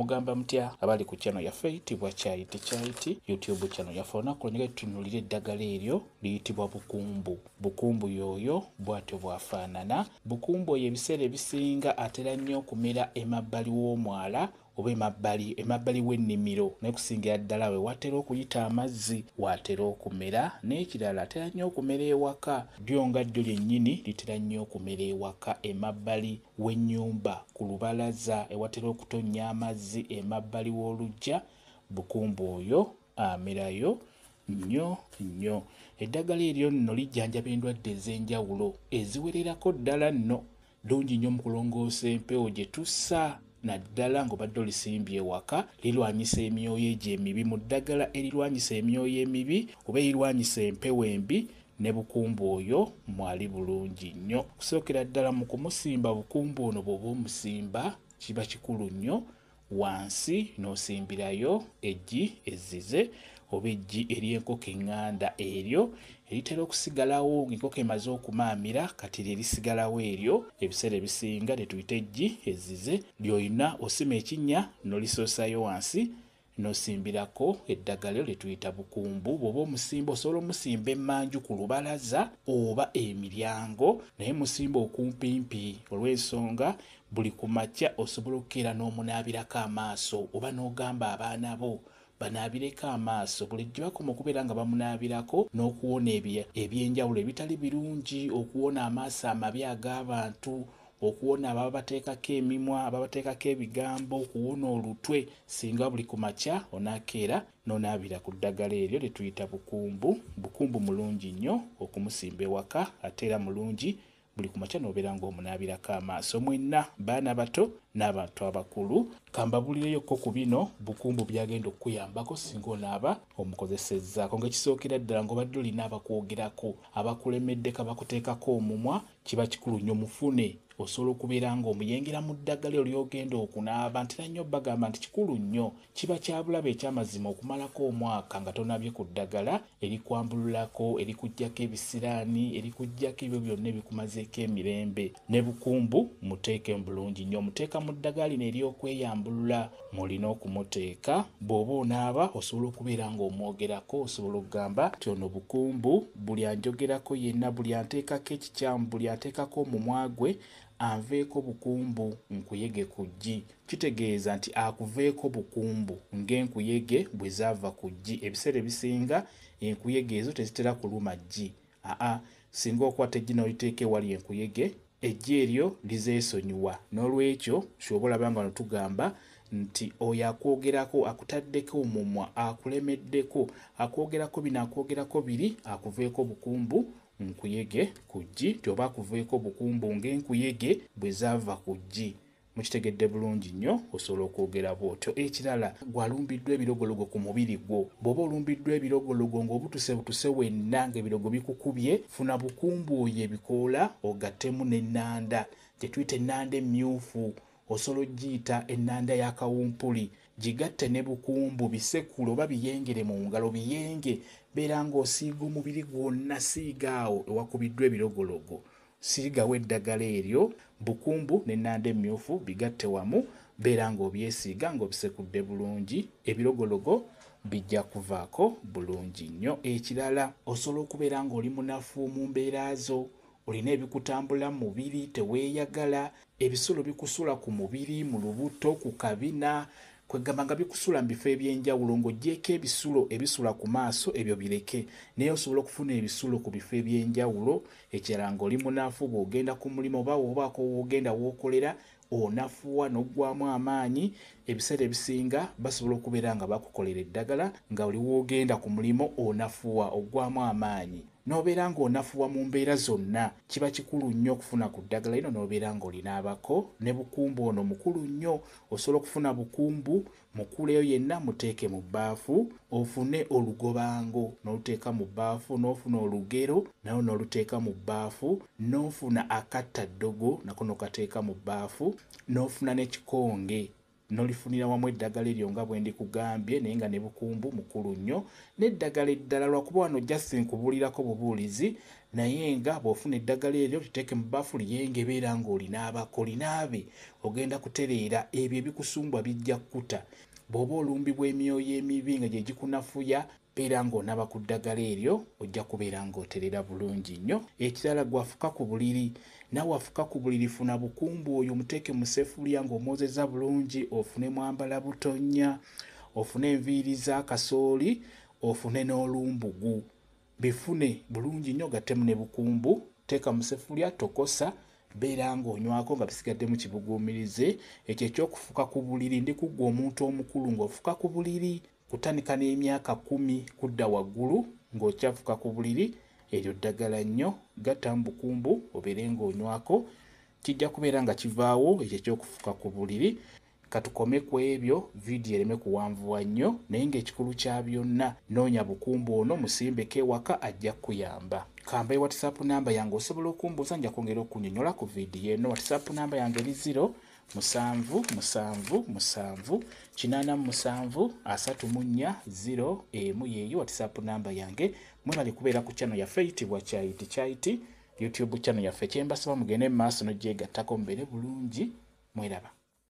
Mugamba mutya abali ku channel yaffe eyitibwa Kyayiti Kyayiti YouTube channel yaffe. Olunaku lwonnyega tutunuulira eddagala eryo liyitibwa bukumbu. Bukumbu y'oyo bw'atyo bw'afaanana. Bukumbu oyo ebiseera ebisinga atera nnyo okumera emabbali w'omwala oba emabbali w'ennimiro, naye kusingira ddala we watera okuyita amazzi w'atera okumera. N'ekirala atera nnyo okumera ewaka, ddyo nga ddyo lyennyini litera nnyo okumera ewaka emabbali w'ennyumba ku lubalaza ewatera okutonnya amazzi emabbali w'oluggya. Bukumbu oyo amerayo nnyo nnyo. Eddagala eryo nno lijjanjaba endwadde ez'enjawulo eziwererako ddala nno. Ddungi nnyo mu kulongoosa empewo gye tussa, naddala ng'obadde olisimbye ewaka. Lirwanyisa emyoyo egyo emibi. Mu ddagala erirwanyisa emyoyo emibi oba erirwanyisa empewo embi, ne bukumbu oyo mwali bulungi nnyo. Okusookera ddala mu kumusimba bukumbu ono, bw'oba omusimba kiba kikulu nnyo wansi n'osimbirayo eggi ezzize oba eggi ery'enkoko eŋŋanda, eryo eritera okusigalawo ng'enkoko emaze okumaamira, kati lye lisigalawo eryo ebiseera ebisinga lye tuyita eggi ezzize. Ly'olina osima ekinnya n'olisoosayo wansi n'osimbirako eddagala eryo lye tuyita bukumbu. Bw'oba omusimba osobola omusimba emmanju ku lubalaza oba emiryango, naye musimba okumpimpi olw'ensonga buli ku makya osobola okukeera n'omunaabirako amaaso oba n'ogamba abaana bo banaabireko amaaso. Bulijjo bakoma okubeera nga bamunaabirako n'okuwona ebyenjawulo ebitali birungi, okuwona amaaso amabi ag'abantu, okuwona ababateekako emimwa, ababateekako ebigambo, okuwona olutwe. Singa buli ku makya onaakeera n'onaabira ku ddagala eryo lye tuyita bukumbu. Bukumbu mulungi nnyo okumusimba ewaka, ate era mulungi buli ku makya n'obeera ng'omunaabirako amaaso. Mwenna baana bato n'abantu abakulu, kambabulireyokko ku bino bukumbu byagenda okukuyambako singa onaaba omukozesezzaako. Ng'ekisookera ddala ng'obadde olina abakwogerako, abakulemeddeko, abakuteekako omumwa, kiba kikulu nnyo mufune osobola okubeera ng'omuyengera mu ddagala eryo ly'ogenda okunaaba. Ntera nnyo bagamba nti kikulu nnyo, kiba kya bulabe eky'amazima okumalako omwaka nga tonaabye ku ddagala erikwambululako, erikuggyako ebisiraani, erikuggyako ebyo byonna ebikumazeeko emirembe. Ne bukumbu muteeke bulungi nnyo, omuteeka mu ddagala lino ery'okweyambulula mw'olina okumuteeka. Bw'oba onaaba osobola okubeera ng'omwogerako, osobola okugamba nti ono bukumbu, buli anjogerako yenna, buli anteekako ekikyamu, buli anteekako omumwa gwe anveeko bukumbu nkuyege ku ggi. Kitegeeza nti akuveeko bukumbu ng'enkuyege bwe zaava ku ggi. Ebiseera ebisinga enkuyege ezo tezitera kuluma ggi. Aa, singa okwata eggi n'oliteeka ewali enkuyege, eggi eryo lizeesonyiwa. N'olwekyo kyoba olaba nga wano tugamba nti oyo akwogerako, akutaddeko omumwa, akulemeddeko, akwogerako bino, akwogerako biri, akuveeko bukumbu nkuyege ku ggi, nti oba akuveeko bukumbu ng'enkuyege bwe zaava ku ggi. Mukitegedde bulungi nnyo, osobola okwogera bw'otyo. Ekirala, gw'alumbiddwa ebirogologo ku mubiri gwo. Bw'oba olumbiddwa ebirogologo ng'obutusebutuse wenna ng'ebirogo bikukubye, funa bukumbu oyo ebikoola ogattemu n'ennanda gye tuyita ennanda emmyufu, osobola ogiyita ennanda ya kawumpuli. Gigatte ne bukumbu, bisekule oba biyengere mu ngalo, biyenge, beera ng'osiiga omubiri gwonna, siiga awo ewakubiddwa ebirogologo, siigawo eddagala eryo. Bukumbu n'ennanda emmyufu bigatte wamu, beera ng'obyesiiga ng'obisekudde bulungi, ebirogologo bijja kuvaako bulungi nnyo. Ekirala, osobola okubeera ng'oli munafu mu mbeera zo, olina ebikutambula mu mubiri, teweeyagala, ebisulo bikusula ku mubiri, mu lubuto, ku kabina, kwegamba nga bikusula mu bifo ebyenjawulo. Ng'oggyeeko ebisulo ebisula ku maaso, ebyo bireke, naye osobola okufuna ebisulo ku bifo ebyenjawulo. Ekirala, ng'oli munafu, bw'ogenda ku mulimu oba obaako w'ogenda w'okolera onafuwa n'oggwamu amaanyi, ebiseera ebisinga basobola okubeera nga bakukolera eddagala nga oli w'ogenda ku mulimu onafuwa, oggwamu amaanyi, n'obeera ng'onafuwa mu mbeera zonna, kiba kikulu nnyo okufuna ku ddagala lino n'obeera ng'olinaabako. Ne bukumbu ono mukulu nnyo, osobola okufuna bukumbu mukuleyo yenna muteeke mu bbaafu, ofune olugobango n'oluteeka mu bbaafu, n'ofuna olugero nalwo n'oluteeka mu bbaafu, n'ofuna akattaddogo nako n'okateeka mu bbaafu, n'ofuna n'ekikonge Nolifunira wamu eddagala eryo nga bwe ndikugambye, naye nga ne bukumbu mukulu nnyo n'eddagala eddala, lwakuba wano just nkubuulirako bubuulizi. Naye nga bw'ofuna eddagala eryo liteeke mu baafu, liyenge, beera ng'olinaabako, linaabe, ogenda kutereera. Ebyo ebikusumbwa bijja kkuta. Bw'oba olumbibwa emyoyo emibi nga gye gikunafuya, beera ng'onaaba ku ddagala eryo, ojja kubeera ng'oterera bulungi nnyo. Ekirala, gwafuka ku buliri, naawe afuka ku buliri, funa bukumbu oyo omuteeke mu sefuliya ng'omwozeza bulungi, ofune mwambala butonnya, ofune enviiri za kasooli, ofune n'olumbugu, bifune bulungi nnyo, gattemu ne bukumbu, teeka mu sefuliya, tokosa, beera ng'onywako nga bisigaddemu kibuguumirize. Ekyo ekyokufuka ku buliri, ndi kuggwa omuntu omukulu ng'ofuka ku buliri kutandika n'emyaka 10 kudda waggulu ng'okyafuka ku buliri, eryo ddagala nnyo, gattamu bukumbu obeere ng'onywako, kijja kubeera nga kivaawo ekyo ekyokufuka ku buliri. Katukome ku ebyo, vidiyo ereme kuwanvuwa nnyo, naye ng'ekikulu kya byonna, noonya bukumbu ono musimbeko ewaka, ajja kukuyamba. Kambaye WhatsApp namba yange, osobola okumbuuza, nja kwongera okunnyonnyola ku vidiyo eno. WhatsApp namba yange eri 0 7 7 7 87 34 0 emu, yeeyo WhatsApp namba yange. Mwebale kubeera ku channel yaffe eyitibwa Kyayiti Kyayiti, YouTube channel yaffe. Kyembasaba mugende mu maaso n'ogyegattako, mubeere bulungi, mweraba.